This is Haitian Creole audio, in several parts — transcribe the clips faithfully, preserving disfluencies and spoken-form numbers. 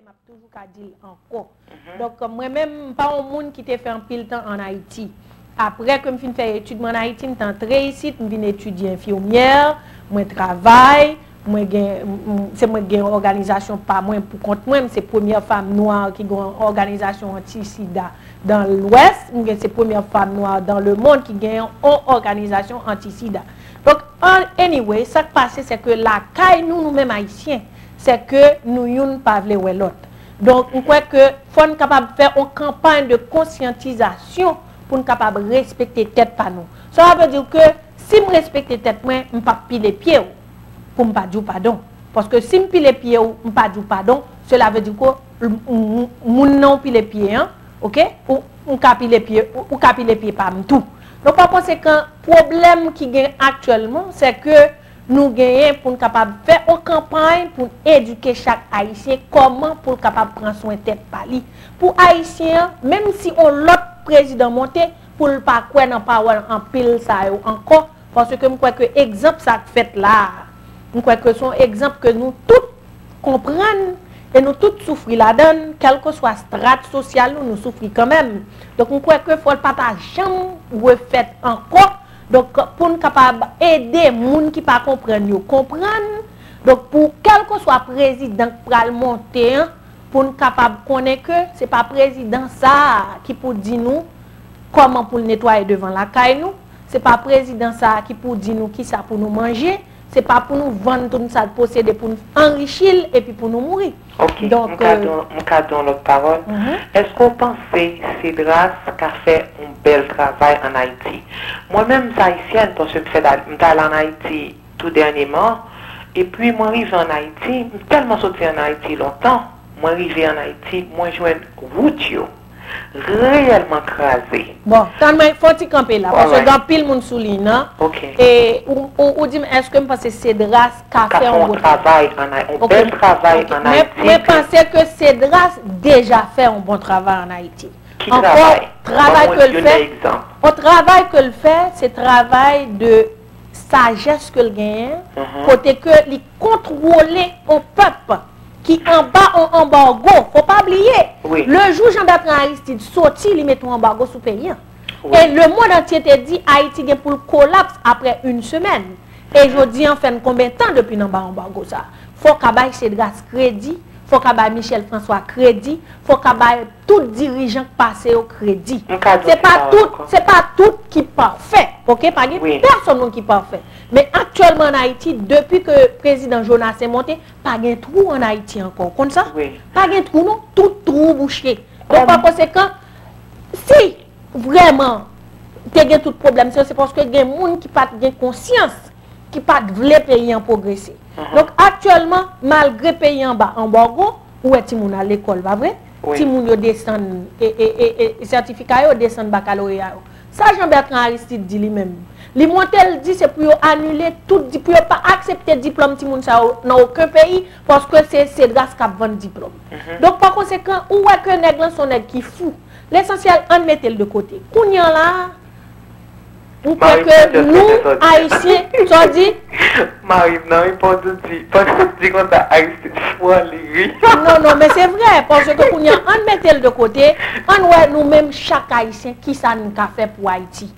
M ap toujou ka di l ankò. Donk, mwen menm, m pa yon moun ki te fè anpil tan ann Ayiti. Apre ke m fin fè etid mwen ann Ayiti, m te antre isit, m vin etidye enfimyè, mwen travay, mwen gen, m- m- se mwen ki gen òganizasyon pa mwen pou kont mwen, m se premyè fanm nwa ki gen yon òganizasyon anti-sida dan Lwès, m gen se premyè fanm nwa dan lemonn ki gen yon òganizasyon anti-sida. Donk, an- anyway, sa k pase, se ke lakay nou, nou menm Ayisyen, se ke nou youn pa vle wè lòt. Donk, m kwè ke fò n kapab fè yon kanpay de konsyantizasyon pou n kapab respekte tèt pa nou. Sa vle di ke si m respekte tèt mwen, m p ap pile pye w pou m pa di w padon. Paske si m pile pye w, m pa di w padon, sela vle di ke m- m- moun nan w pile pye an, oke, ou, ou ka pile pye, ou, ou ka pile pye pa m tou. Donk, pa konsekan, pwoblèm ki gen aktyèlman, se ke nou genyen pou n kapab fè yon kanpay pou n edike chak Ayisyen kòman pou l kapab pran swen tèt pa li. Pou Ayisyen an, menm si yon lòt prezidan monte, pou l pa kwè nan pawòl anpil sa yo ankò, paske m kwè ke egzanp sa k fèt la a, m kwè ke se yon egzanp ke nou tout konprann e nou tout soufri ladan l, kèlkeswa strat sosyal nou, nou soufri kanmenm. Donk, m kwè ke fò l pa ta janm refèt ankò. Donk, pou n kapab ede moun ki pa konprann yo konprann, donk, pou kèlkeswa prezidan k pral monte an, pou n kapab konnen ke se pa prezidan sa a ki pou di nou kòman pou l netwaye devan lakay nou, se pa prezidan sa a ki pou di nou kisa pou nou manje, se pa pou nou vann tout sa l posede pou n anrichi l epi pou nou mouri. Ok, Donk, m ka euh, di w- m ka di w yon lòt pawòl. Mhm. Èske w panse Cedras ka fè yon bèl travay ann Ayiti? Mwen menm, m se ayisyèn, paske m fèt al- m t al ann Ayiti tou dènyèman, epi mwen rive ann Ayiti, m tèlman soti ann Ayiti lontan, mwen rive ann Ayiti, mwen jwenn wout yo reyèlman kraze. Bon, tann mwen, fò ti kanpe la, paske gen anpil moun sou liy nan. Ok. E ou, ou, ou di m, èske m panse Cedras ka Ka fè fè yon yon bon travay ann Ay- yon Ok, bèl travay ok. ann Mwen, Ayiti mwen ke panse ke Cedras deja fè yon bon travay ann Ayiti. Ki Ankò, travay? travay Ban mwen ke l youn fè, egzanp. yon travay ke l fè, se travay de sajès ke l genyen, Mhm. kote ke li kontwole yon pèp ki anba yon anbago. Fò pa bliye, Wi. le jou Jean Bertrand Aristide soti, li mete yon anbago sou peyi an. Wi. E lemonn antye te di Ayiti gen pou l kolaps apre yon semèn. E jodi an, fè n konbyen tan depi n anba anbago sa? Fò w ka bay Cedras kredi, fò w ka bay Michel François kredi, fò w ka bay tout dirijan k pase yo kredi. M ka di Se yon ti pa pawòl tout, ankò. se pa tout ki pafè, ok? Pa gen Wi. pèsonn moun ki pafè. Men aktyèlman ann Ayiti, depi ke prezidan Jonas monte, pa gen twou ann Ayiti ankò. Ou konn sa? Wi. Pa gen twou non, tout twou bouche. Donk, Kòm pa konsekan, si vrèman te gen tout pwoblèm sa yo, se paske gen moun ki pa t gen konsyans, ki pa t vle peyi an pwogrese. Mhm. Donk, aktyèlman, malgre peyi an anba anbago, ou wè timoun al lekòl, pa vre? Wi. Timoun yo desann, e, e, e, e, sètifika yo, desann bakaloreya yo. Sa Jean Bertrand Aristide di li menm? Li monte, l di se pou yo anile tout, di, pou yo pa aksepte diplòm timoun sa yo nan okenn peyi, paske se Cedras k ap vann diplòm. Mhm. Donk, pa konsekan, ou wè ke nèg lan se yon nèg ki fou. Lesansyèl, ann mete l de kote. Kounye a la, m kwè Mari ke Pòtè nou, Sèlè sòti. Ayisyen, sa w di? Mari m nan, wi, pandan w di, pandan w di konsa, Aristide fou an li ri. Non, non, men se vrè, paske kounye a, ann mete l de kote, ann wè nou menm chak Ayisyen, kisa n ka fè pou Ayiti.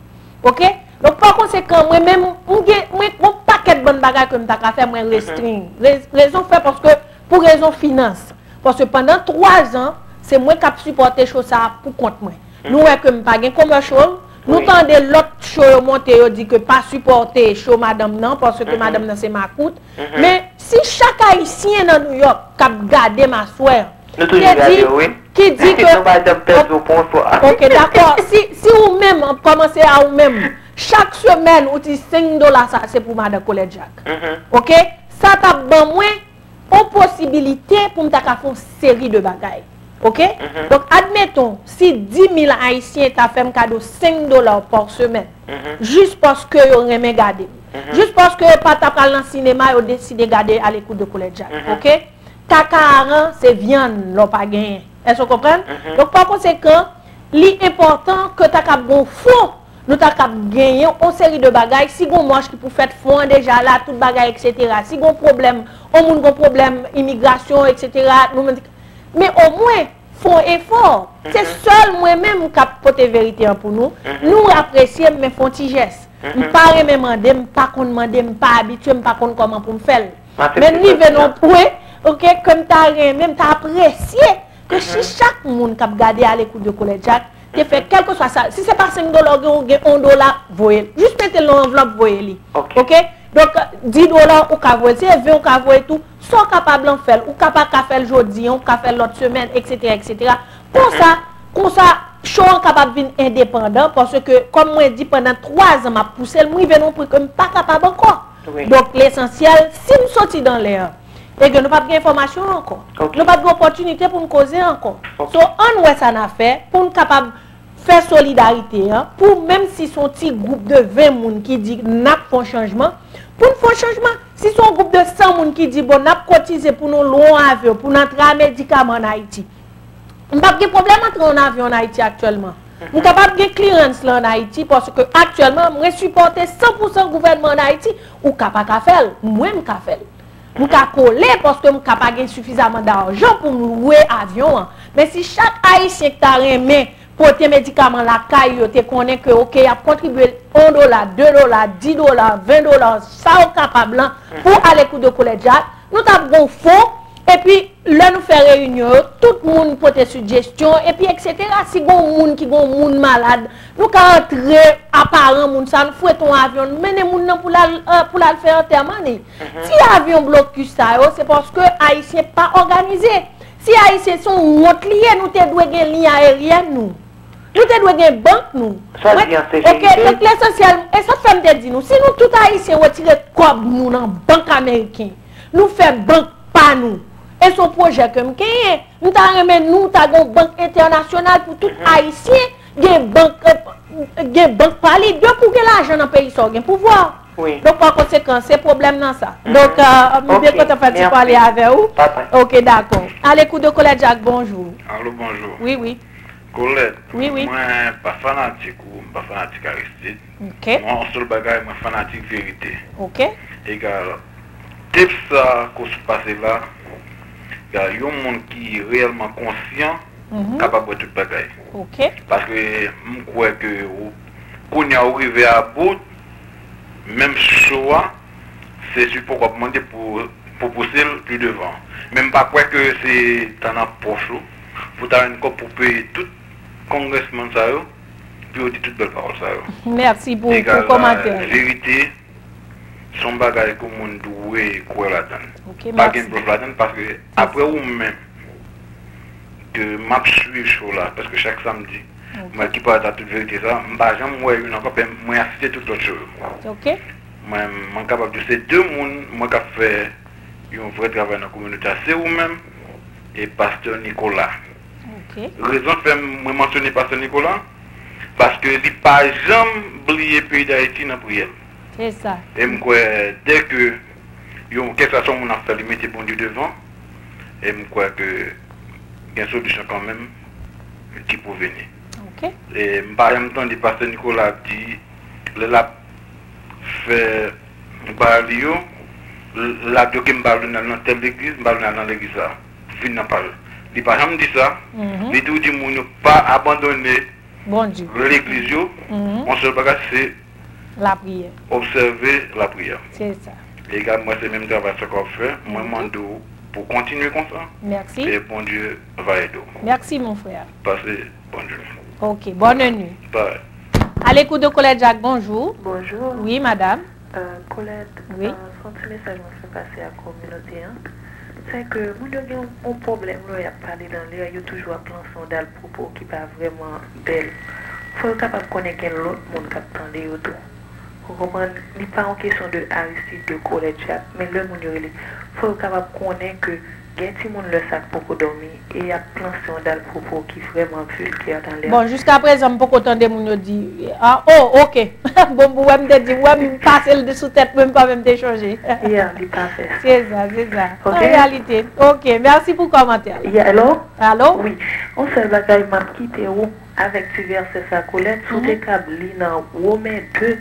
Ok? Donk, pa konsekan, mwen menm, m gen, mwen, gon pakèt bann bagay ke m ta ka fè, mwen Mhm. restring. Rez- rezon fè, paske, pou rezon finans. Paske pandan twa zan, se mwen k ap sipòte show sa a pou kont mwen. Nou wè ke m pa gen commercial, nou Wi. tande lòt show yo monte, yo di ke pa sipòte show madanm nan, paske Mhm. madanm nan se makout. Mhm. Men si chak Ayisyen nan New York k ap gade m aswè an, Nou toujou te gade di, yo, wi. ki di ke Nou pa janm pèdi w pou yon swa. Ok, dakò. Si, si ou menm, an kòmanse a ou menm, chak semèn ou di senk dola sa, se pou madan Kolèt Jak. Mhm. Ok? Sa t ap ban mwen yon posibilite pou m ta ka fè yon seri de bagay. Ok? Mhm. Donk, admeton, si dis mil Ayisyen ta fè m kado senk dola pa semèn, Mhm. jis paske yo renmen gade m, Mhm. jis paske yo pa ta pral nan sinema, yo deside gade A l'écoute de Kolèt Jak. Mhm. Ok? Kaka aran, se vyann lè w pa genyen. Èske w konprann? Mhm. Donk, pa konsekan, li enpòtan ke ta kab gon fon, nou ta kab genyen yon seri de bagay. Si gon mach ki pou fèt, fon an deja la, tout bagay, etsetera. Si gon pwoblèm, yon moun gon pwoblèm imigrasyon, etsetera, nou menm, Men omwen, fè yon efò. Se sèl mwen menm k ap pote verite an pou nou. Nou apresye m, men fè yon ti jès. M pa renmen mande, m pa konn mande, m pa abitye, m pa konn kòman pou m fè l. Men m rive nan yon pwen, oke, ke m ta renmen, m ta apresye ke si chak moun k ap gade Alekout de Kolèt Jak te fè kèlkeswa sa, si se pa senk dola, ou gen, ou gen yon dola, voye l. Jis mete l nan anvlòp, voye li. Oke? Donk, dis dola, ou ka voye, si se ven, ou ka voye tou. Sa w kapab lan, fè l. Ou ka pa ka fè l jodi a, ou ka fè l lòt semèn, eksetera, eksetera. Konsa, konsa, show an kapab vin endepandan, paske, kòm mwen di, pandan twa zan m ap pouse l, m rive nan yon pwen ke m pa kapab ankò. Donk, lesansyèl, si m soti dan lè a, ebyen, nou p ap gen enfòmasyon ankò. Nou p ap gen opòtinite pou n koze ankò. So, ann wè sa n a fè pou n kapab fè solidarite an, pou menm si se yon ti gwoup de ven moun ki di n ap fè yon chanjman, pou n fè yon chanjman. Si se yon gwoup de san moun ki di, bon, n ap kotize pou nou lwe yon avyon, pou n antre a medikaman ann Ayiti, m p ap gen pwoblèm antre yon avyon ann Ayiti aktyèlman. M kapab gen clearance lan ann Ayiti, paske aktyèlman, mwen sipòte san pou san gouvènman ann Ayiti, ou ka pa ka fè l, mwen m ka fè l. M ka kole paske m ka pa gen sifizaman dajan pou m lwe avyon an. Men si chak Ayisyen ki ta renmen pote medikaman lakay yo te konnen ke, oke, y ap kontribye yon dola, de dola, dis dola, ven dola, sa yo kapab lan, pou Alekout de Kolèt Jak, nou t ap gon fon, epi lè nou fè reyinyon yo, tout moun pote sijesyon, epi eksetera. Si gon moun ki gon moun malad, nou ka antre a paran moun sa, nou fwete yon avyon, nou mennen moun nan pou l al, euh, pou l al fè antèman li. Ti avyon blokis sa yo, se paske Ayisyen pa òganize. Si Ayisyen se yon wont li ye, nou te dwe gen liy ayeryèn nou. Nou te dwe gen bank nou. Sa w di an se verite. Oke, donk lesansyèl, e sa k fè m te di nou, si nou tout Ayisyen retire kòb nou nan bank ameriken, nou fè bank pa nou. E se yon pwojè ke m genyen. M ta renmen nou ta gen yon bank entènasyonal pou tout Ayisyen gen bank, euh, gen bank pa li. Depi w gen lajan nan peyi sa, w gen pouvwa. Donk, pa konsekan, se pwoblèm nan sa. Donk, euh, m byen kontan fè ti pale avè w. Oke, dakò. Alekout de Kolèt Jak, bonjou. Alo, bonjou. Wi, wi. Kolèt, mwen pa fanatik ou, m pa fanatik Aristide. Mwen, yon sèl bagay, mwen fanatik verite. Egal, tep sa ke w sot pase la, egal, yon moun ki reyèlman konsyan kapab wè tout bagay. Paske m kwè ke ou, kounye a ou rive a bout, menm show a, se sipò w ap mande pou, pou pouse l pi devan. Men m pa kwè ke se ta nan pòch ou pou ta jwenn kòb pou peye tout kongrèsmann sa yo, pou yo di tout bèl pawòl sa yo. Mèsi pou, pou kòmantè. Egal, verite, se yon bagay ke moun dwe kwè ladan l. Pa gen blòf ladan l, paske apre ou menm, ke m ap swiv show la, prèske chak samdi, mwen ki parèt a tout verite sa, m pa janm wè youn ankò, men mwen asiste tout lòt show yo. Mwen, mwen kapab di w se de moun mwen k ap fè yon vrè travay nan kominote a, se ou menm e pastè Nicolas. Rezon k fè m, mwen mansyone pastè Nicolas, paske li pa janm bliye peyi Dayiti nan priyè l. E m kwè, dèke yon, kèlkeswa sa yon moun ap fè, li mete Bondye devan, e m kwè ke gen solisyon kanmenm ki pou vini. E m pa janm tande pastè Nicolas ap di, lè l ap fè bagay li yo, l ap di, oke, m pa vle n al nan tèl legliz, m pa vle n al nan legliz sa. Vin nan pa l. Li pa janm di sa. Li toujou di moun yo pa abandone legliz yo. Yon sèl bagay, se lapriyè. Obsève lapriyè. Se sa. Egal, mwen, se menm travay sa ke w ap fè. Mwen mande w pou w kontinye konsa. Mèsi. E Bondye va ede w. Mèsi, mon frè. Pase bòn jounen. Ok, bonne nuit. Bye. À l'écoute de Colette Jacques, bonjour. Bonjour. Oui, madame. Euh, Colette, euh, se yon ti mesaj mwen fè pase a kominote an. Se ke moun yo gen yon, yon pwoblèm lè y ap pale nan lè, yo toujou ap lanse yon dal pwopo ki pa vrèman bèl. Fò yo kapab konnen gen lòt moun k ap tande yo tou. Ou konprann? Li pa yon kesyon de Aristide, de Colette Jacques, men lè moun yo rele, fò yo kapab konnen ke gen timoun lè sa k poko dòmi e y ap lanse yon dal pwopo ki vrèman vilgè nan lè a. Bon, jiskaprezan, m poko tande moun yo di, ah, oh, ok. Bon, pou wè m te di, wè m pase l sou tèt mwen, m pa menm te chonje. Yeah, li pa fè sa. Se sa, se sa. Ok? An reyalite. Ok, mèsi pou kòmantè a. Yeah, hello? Alo? Wi. Yon sèl bagay, m ap kite ou avèk ti vèsè sa, Colette, si w te kab li nan Women de,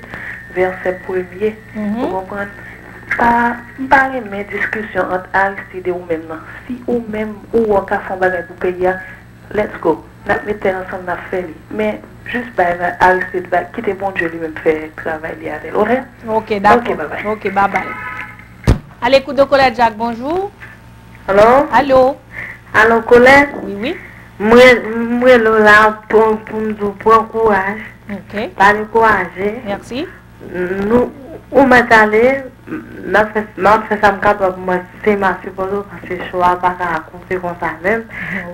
vèsè premye, ou konprann? pa, m pa renmen diskisyon ant Aristide e ou menm nan. Si ou menm ou wè w ka fè yon bagay pou peyi a, let's go. N ap met tèt ansanm, n ap fè li. Men, jis bay Aristide, bay, kite Bondye li menm fè travay li avè l, oke? Ok, dakò. Ok, babay. Ok, babay. À l'écoute de Colette Jacques, bonjour. Alo? Alo? Alo, Colette? Wi, wi. Mwen, mwen rele w la pou, pou m di w pran kouraj. Ok. Pa dekouraje. Mèsi. Nou, ou mèt ale, m ap fè, m ap fè sa m kapab pou mwen, se m a sipòte w, paske cho a pa ka koupe konsa menm,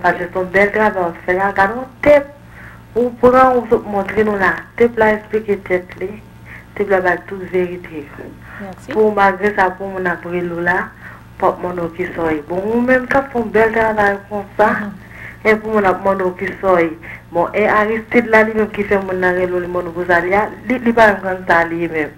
paske se yon bèl travay w ap fè la, gade yon tep ou pran, ou sot montre nou la, tep la eksplike tèt li, tep la bay tout verite yo. Pou malgre sa, pou moun ap rele w la, p ap mande w kisa w ye. Bon, ou menm k ap fè yon bèl travay konsa, e pou moun ap mande w kisa w ye. Bon, e Aristide la, li menm ki fè moun nan rele w, li mande w pou sa li a, li, li pa menm konn sa li ye menm.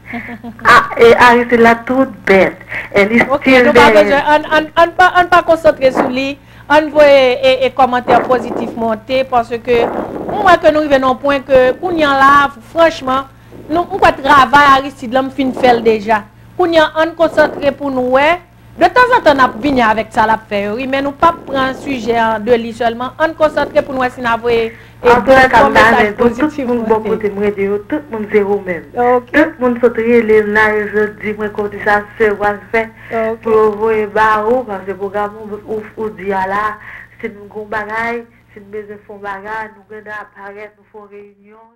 A, e Aristide la tout bèt. E li still dèyè. Ok, nou pa bezwen, ann, ann, ann pa, ann pa konsantre sou li. Ann voye e, e kòmantè pozitif monte, paske m wè ke nou rive nan yon pwen ke kounye a la, franchman, nou, m kwè travay Aristide la, m fin fè l deja. Kounye a, ann konsantre pou nou wè. De tanzantan, n ap vini avèk sa l ap fè yo, wi, men nou p ap pran sijè an de li sèlman. Ann konsantre pou n wè si n a voye e bon, bon mesaj pozitif monte. Tout moun bò kote m rele yo, tout moun se ou menm. Ok. Tout moun sot rele m la, yo sot di mwen konbyen sa sè w pral fè pou yo voye ba ou, paske pwogram ou, ou, ou di a la, si n gon bagay, si n bezwen fè yon bagay, nou gen dwa parèt, nou fè yon reyinyon.